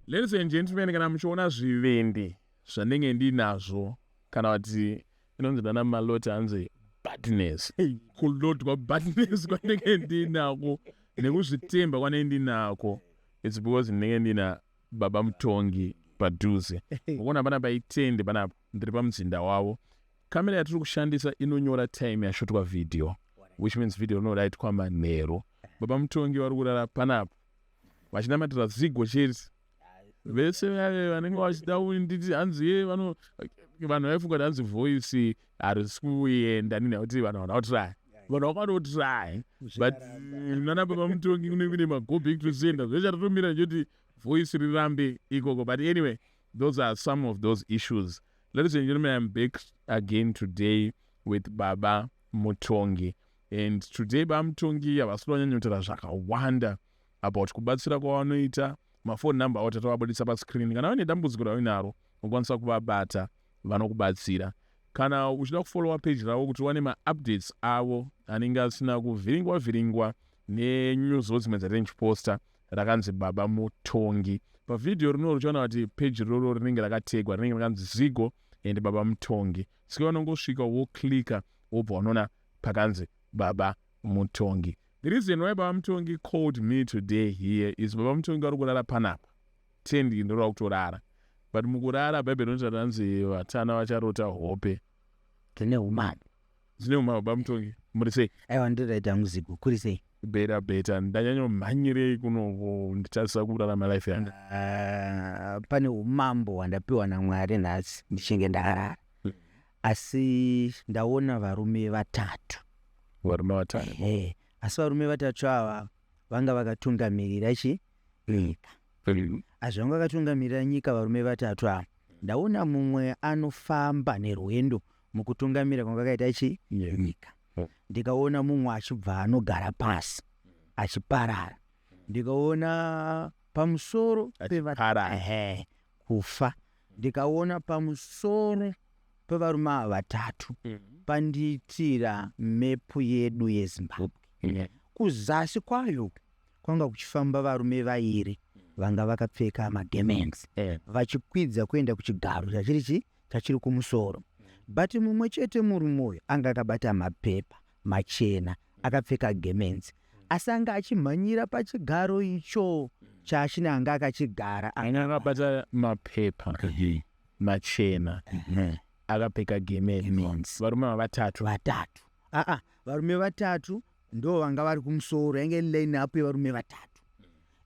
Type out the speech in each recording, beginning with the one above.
Ladies and gentlemen, kana muchiona zvivindi zvandenge ndinazvo, kana kuti inonzi nana Maloti hanzi badness, kulodwa badness kwandenge ndinako nekuzvitemba kwanenge ndinako, it's because ndinenge ndina Baba Mutongi padhuze. Ukuona panapa itende panapa, ndiri pamuzinda wavo. Kamera yatiri kushandisa inonyora time yashotwa video, which means video rinoraitwa manheru. Baba Mutongi vari kurara panapa vachinamatira zigo chete. Vese vave vanenge vachida nditi hanzi ye vanhu vaifunga kuti hanzi voice harisi kuenda nekuti vanhu vana kutry, vanhu vakatotry, but nana Baba Mutongi kune kune mago back to sender zvechatotomira nchoti voice rirambe ikoko. But anyway, those are some of those issues. Ladies and gentlemen, I'm back again today with Baba Mutongi, and today Baba Mutongi havasi kuda zvakawanda about kubatsira kwavanoita. Mafoni number avo tatovabudisa pascreen. Kana vaine dambudziko rauinaro, unokwanisa kuvabata, vanokubatsira. Kana uchida kufollowa page ravo kuti uwane maupdates avo anenge asina kuvhiringwa vhiringwa nenyuzo dzimwe dzatinenge tichiposta, rakanzi Baba Mutongi. Pavhidhiyo rinoro uchiona kuti page roro rinenge rakategwa, rinenge rakanzi Zigo and Baba Mutongi. Saka unongosvika woclicka, wobva unoona pakanzi Baba Mutongi. The reason why Baba Mutongi called me today here is Baba Mutongi vari kurara panapa. Tendi ndoreva kutorara, but mukurara Bhaibheri rinoti ranzi vatana vacharota hope dzine umambo. Dzine umambo. Baba Mutongi, muri sei? Aiwa, ndiraita hangu, Zigo. Kuri sei? Better, better. Ndanyanyomhanyirei kunoko nditarisa kurarama life yangu? Ah, pane umambo hwandapiwa naMwari nhasi ndichinge ndarara, asi ndaona varume vatatu. Varume vatatu? Ehe, asi varume vatatu ava vanga vakatungamirira chi nyika. Asi vanga vakatungamirira nyika varume vatatu ava, ndaona mumwe anofamba nerwendo mukutungamira kwanga akaita chi nyika. Ndikaona mumwe achibva anogara pasi achiparara. Ndikaona pamusoro Achiparara. Ehe, kufa. Ndikaona pamusoro pevarume ava vatatu pandiitira mepu yedu yeZimbabwe. Kuzasi kwayo kwanga kuchifamba varume vairi vanga vakapfeka magemenzi, vachikwidza kuenda kuchigaro chachiri chi chachiri kumusoro, but mumwe chete murume uyu anga akabata mapepa machena, akapfeka gemenzi, asi anga achimhanyira pachigaro icho chaachine anga akachigara. Anga akabata mapepa machena, akapfeka gemenzi. Gemenzi. Varume ava vatatu? Vatatu. Aa, varume vatatu ndo vanga vari kumusoro. Yange line up yevarume vatatu,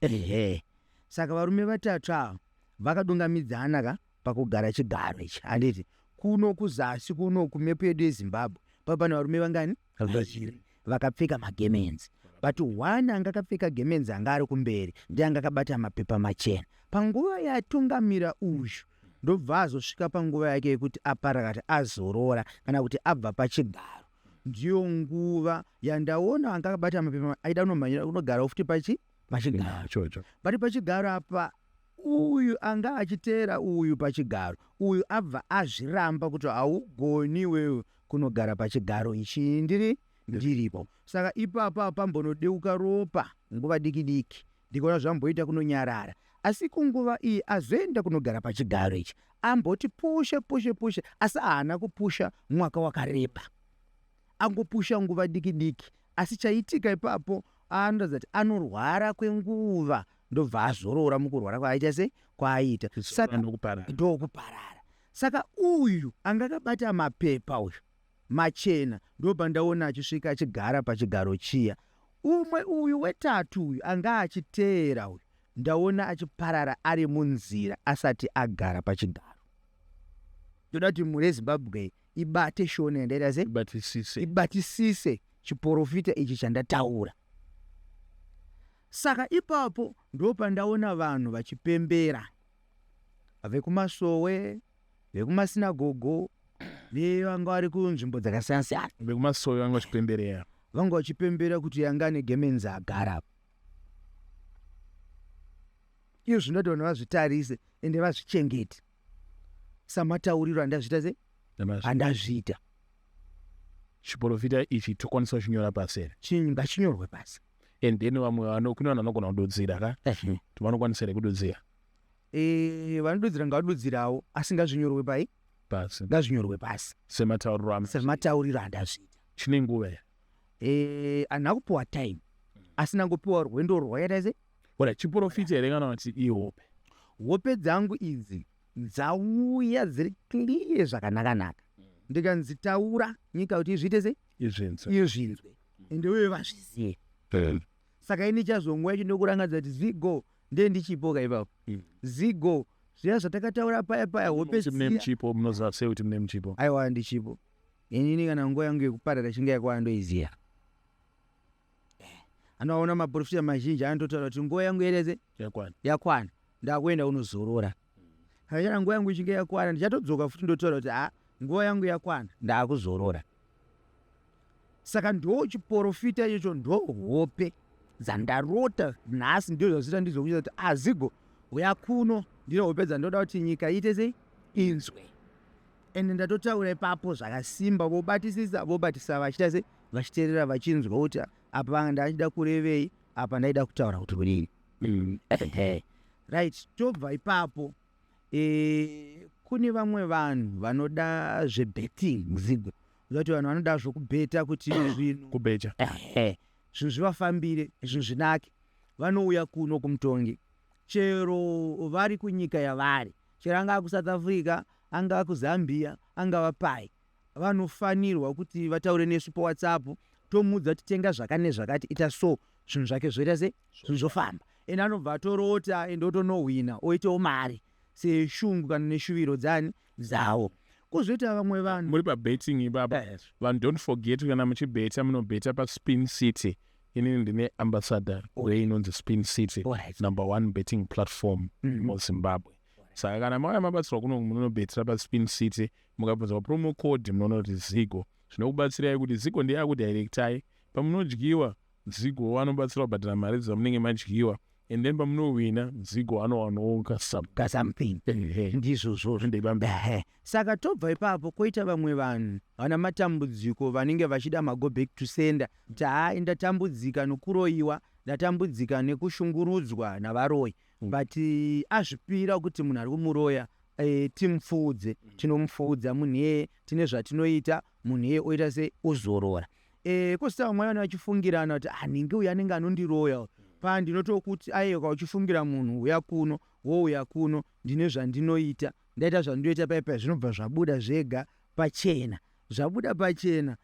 ehe. Saka varume vatatu ava vakadungamidzana ka pakugara chigaro ichi, handiti? Kuno kuzasi kuno kumepu yedu yeZimbabwe pa pane varume vangani? Vaviri vakapfeka magemenzi, but one anga akapfeka gemenzi anga ari kumberi ndiye anga akabata mapepa machena. Panguva yatungamira uyu, ndobva azosvika panguva yake yekuti aparakati, azorora kana kuti abva pachigaro. Ndiyo nguva yandaona anga akabata mapepa aida kunomhanyira kunogara futi pachi pachigaro. Chocho. But pachigaro apa, uyu anga achiteera uyu pachigaro, uyu abva azviramba kuti haugoni iwewe kunogara pachigaro ichi ndiri ndiripo. Saka ipapo pambonodeuka ropa nguva diki diki, ndikaona zvamboita kunonyarara. Asi kunguva iyi azoenda kunogara pachigaro ichi, amboti pushe pushe pushe, asi haana kupusha mwaka wakareba, angopusha nguva diki diki. Asi chaitika ipapo, anoratidza kuti anorwara kwenguva, ndobva azorora mukurwara kwaaita sei kwaaita. Saka ndokuparara. Ndokuparara. Saka uyu anga akabata mapepa uyu machena, ndobva ndaona achisvika achigara pachigaro chiya. Umwe uyu wetatu uyu anga achiteera uyu, ndaona achiparara ari munzira asati agara pachigaro. Ndoda kuti mhuri yeZimbabwe ibate shona yandaita sei. Batisise. Ibatisise chiprofita ichi chandataura. Saka ipapo ndopandaona vanhu vachipembera, vekumasowe, vekumasinagogo, nevanga vari kunzvimbo dzakasiyana siyana. Vekumasowe vanga vachipemberera? Vanga vachipembera kuti yanga ane gemenzi agara apa. Iyo zvinoti vanhu vazvitarise ende vazvichengete samatauriro andazviita sei andazviita. Chiprofita ichi tokwanisa kuchinyora pasi here? Ngachinyorwe pasi. And then vamwe kune vanhu vanogona kududzira ka, vanokwanisa here kududzira? Vanodudzira ngavadudzirawo, asi ngazvinyorwe pai? Pasi. Ngazvinyorwe pasi. Sematauriro am Sematauriro andazviita. Chine nguva here? Handina kupiwa time, asi ndangopiwa rwendo rwakaita se Ora chiprofita here kana kuti ihope? Hope dzangu idzi dzauya dziri clear zvakanaka-naka, ndikanzi taura nyika kuti izviite sei? Izvinzwe. Izvinzwe, ende uye vazvizive. Saka ini chazonguva yacho ndokurangadza kuti Zigo ndee ndichipo ka ipapo. Zigo, zviya zvatakataura paya paya, hope Kuti mune dziya. muchipo, munoziva sei kuti mune muchipo? Aiwa, ndichipo inini. Kana nguva yangu yekuparara chinge yakwana, ndoiziya. Anoona maprofita mazhinji anototaura kuti nguva yangu yerese Yakwana. Yakwana, ndakuenda kunozorora. Kana chana nguva yangu ichinge yakwana, ndichatodzoka futi ndotaura kuti ha, nguva yangu yakwana, ndaakuzorora. Saka ndo chiprofita ichocho, ndo hope dzandarota nhasi, ndio zvazvita ndizokuita kuti aZigo uya kuno, ndine hope dzandoda kuti nyika iite sei? Inzwe. Ende ndatotaura ipapo zvakasimba, vobatisisa, vobatisa, vachiita sei? Vachiteerera, vachinzwa kuti apa ndachida kurevei, apa ndaida kutaura kuti kudini. Ehe. Right, tobva ipapo. Kune vamwe vanhu vanoda zvebetting, Zigo, kuti vanhu vanoda zvokubheta kuti zvinhu Kubheja. Ehe, zvinhu zvivafambire, zvinhu zvinake, vanouya kuno kumutongi, chero vari kunyika yavari, chero angava kuSouth Africa, angava kuZambia, angava pai, vanofanirwa kuti vataure nesu paWhatsApp, tomuudza kuti tenga zvakati nezvakati, ita so, zvinhu zvake zvoita sei? Zvinhu zvofamba, ende anobva atorota, ende otonohwina, oitawo mari seshungu kana neshuviro dzani dzavo. Kwozoita vamwe vanhu. Muri pabetting ipapa, vanhu, don't forget, kana muchibheta, munobheta paSpin City. Inini ndine ambassador weinonzi Spin City, number one betting platform muZimbabwe. Saka kana mauya mabatsirwa kuno, munonobhetera paSpin City, mukabvunzwa promo code munoona kuti Zigo. Zvinokubatsirai kuti Zigo ndiye akudirectai pamunodyiwa. Zigo anobatsira kubhadhara mari dzamunenge madyiwa, and then pamunohwina, Zigo anowanawo kasub. Kasomething, ndizvozvo. Ndebambe. Ehe. Saka tobva ipapo, kwoita vamwe vanhu vana matambudziko, vanenge vachida mago back to sender, kuti hai, ndatambudzika nokuroyiwa, ndatambudzika nekushungurudzwa navaroyi, but azvipira kuti munhu ari kumuroya timupfuudze. Tinomupfuudza munhu iyeye, tine zvatinoita, munhu iyeye oita sei? Ozorora. Kwozoita vamwe vana vachifungirana kuti ah, uyu anenge anondiroya. Pa ndinotokuti aiwa, uchifungira munhu, uya kuno, wouya kuno, ndine zvandinoita, ndaita zvandinoita paipai, zvinobva zvabuda zvega pachena. Zvabuda pachena,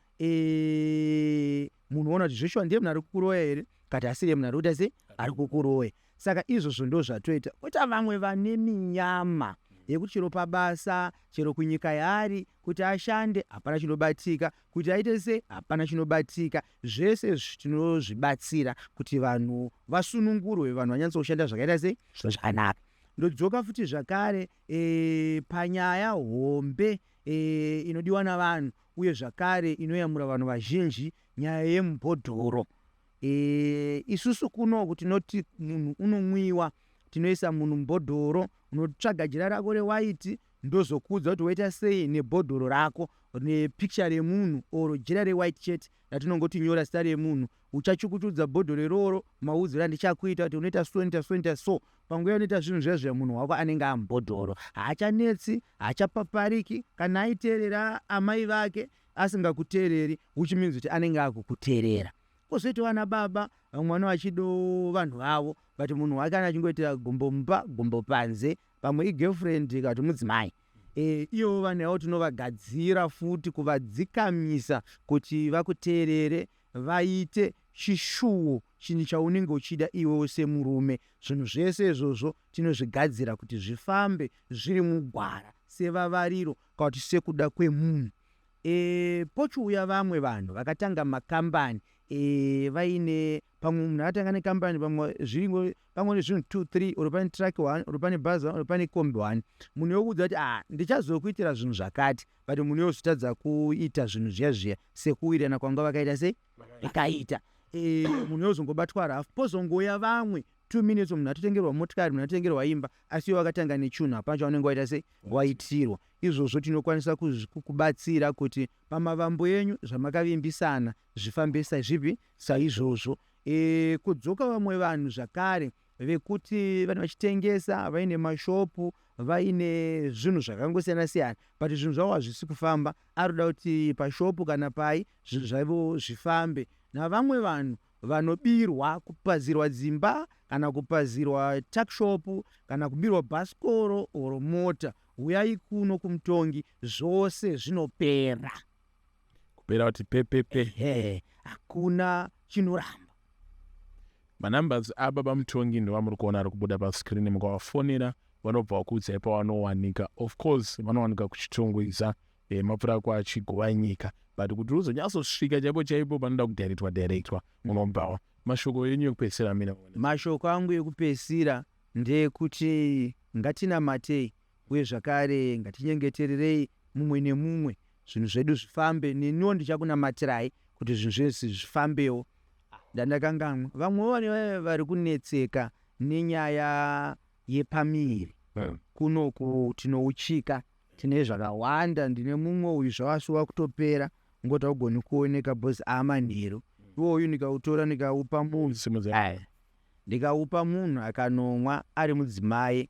munhu oona kuti zveshuwa ndiye munhu ari kukuroya here, kati asiriye munhu ari kuita sei? Ari kukuroya. Saka izvozvo ndo zvatoita. Koita vamwe vane minyama yekuti chero pabasa, chero kunyika yaari, kuti ashande hapana chinobatika, kuti aite sei hapana chinobatika. Zvese izvi tinozvibatsira kuti vanhu vasunungurwe, vanhu vanyatsokushanda zvakaita sei? Zvakanaka. Ndodzoka futi zvakare panyaya hombe inodiwa navanhu, uye zvakare inoyamura vanhu vazhinji, nyaya yemubhodhoro. Isusu kunoku tinoti munhu unomwiwa, tinoisa munhu mubhodhoro, unotsvaga jira rako rewhite, ndozokuudza kuti woita sei nebhodhoro rako nepicture remunhu or jira rewhite chete ratinongoti nyora zita remunhu. Uchachukuchudza bhodhoro iroro, maudziro andichakuita kuti unoita so, unoita so, unoita so. Panguva unoita zvinhu zviya zviya, munhu wako anenge amubhodhoro, haachanetsi, haachapapariki. Kana aiteerera amai vake asingakuteereri, which means kuti anenge akukuteerera. Kwozoita vana baba vamwe vana vachido vanhu vavo, but munhu wake ana achingoitira gumbo mumba, gumbo panze, pamwe igirlfriend kana kuti mudzimai. Ivo vanhu avo tinovagadzira futi, kuvadzikamisa kuti vakuteerere, vaite chishuwo chinhu chaunenge uchida iwewo semurume. Zvinhu zvese izvozvo tinozvigadzira kuti zvifambe zviri mugwara sevavariro kana kuti sekuda kwemunhu. Pochiuya vamwe vanhu vakatanga makambani, vaine pamwe munhu akatanga nekambani, pamwe zviringo, pamwe nezvinhu 2 3, or pane truck 1, or pane bhazi 1, or pane kombi 1. Munhu yokuudza kuti ah, ndichazokuitira zvinhu zvakati, but munhu yozotadza kuita zvinhu zviya zviya sekuwirirana kwanga vakaita sei? Vakaita. Munhu yozongobatwa rafu, pozongouya vamwe 2 minutes, munhu atotengerwa motikari, munhu atotengerwa imba, asi iwe wakatanga nechunhu, hapana chaunenge waita sei? Waitirwa. Izvozvo tinokwanisa kubatsira kuti pamavambo enyu zvamakavimbisana zvifambe sezvipi? Saizvozvo. Kudzoka vamwe vanhu zvakare. Vekuti vanhu vachitengesa, vaine mashopu, vaine zvinhu zvakangosiyana siyana, but zvinhu zvavo hazvisi kufamba. Ari kuda kuti pashopu kana pai zvinhu zvavo zvifambe. Navamwe vanhu vanobirwa, kupazirwa dzimba kana kupazirwa tuckshop kana kubirwa bhasikoro or mota, uyai kuno kumutongi, zvose zvinopera. Kupera kuti pepepe. Ehe, hakuna chinoramba. Manumbers ababa Mutongi ndovamuri kuona ari kubuda pascreen. Mukavafonera vanobva vakuudzai pavanowanika. Of course vanowanika kuChitungwiza, mapfuura kwaChiguvanyika, but kuti uzonyatsosvika chaipo chaipo panoda kudirectwa directwa, unobvawo. Mashoko enyu ekupedzisira mina? Mashoko angu ekupedzisira ndeyekuti ngatinamatei, uye zvakare ngatinyengetererei mumwe nemumwe, zvinhu zvedu zvifambe. Neniwo ndichakunamatirai kuti zvinhu zvese zvifambewo. Ndandakangamwa, vamwewo vane vari kunetseka nenyaya yepamiri, kunoku tinouchika, tine zvakawanda. Ndine mumwe uyu zvavasuwa kutopera, ngoti haugoni kuoneka because amanheru iwoyu. Ndikautora ndikaupa munhu, Simudza. Aya, ndikaupa munhu akanomwa ari mudzimai,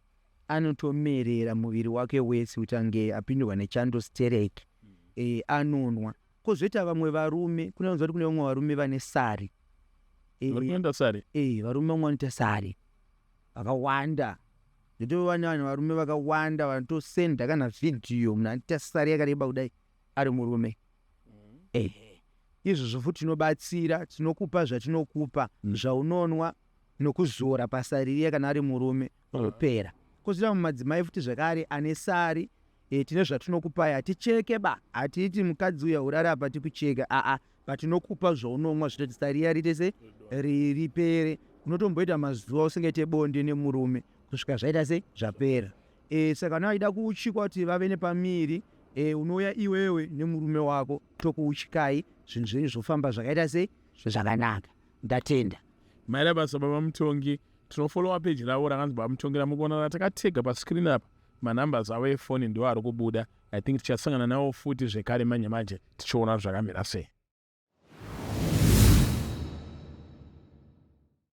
anotomerera muviri wake wese kuti ange apindwa nechando stereki. Anonwa. Kwozoita vamwe varume, kunonzwa kuti kune vamwe varume vane sari. Vari kuenda sari? Varume vamwe vanoita sari vakawanda. Ndotova nevanhu, varume vakawanda vanotosenda kana vhidhiyo, munhu anoita sari yakareba kudai ari murume. Ehe, izvozvo futi tinobatsira, tinokupa zvatinokupa zvaunonwa nokuzora pasari riya kana ari murume, kupera. Kwozoita mumadzimai futi zvakare ane sari, tine zvatinokupai. Haticheke ba, hatiiti mukadzi uya urara apa tikucheka, aa, patinokupa zvaunomwa zvitoti sari riya riite se ripere. Unotomboita mazuva usingaite bonde nemurume kusvika zvaita se zvapera. Saka kana vaida kuuchikwa kuti vave nepamiri, unouya iwewe nemurume wako, tokuuchikai, zvinhu zvenyu zvofamba zvakaita sei, zvakanaka. Ndatenda. Maita basa, baba Mutongi. Tinofollowa peji ravo rakanzi Baba Mutongi ramukuona ratakatega pascreen apa. Manumbers avo efoni ndo ari kubuda. I think tichasangana navo futi zvekare manje manje, tichiona zvakamira sei.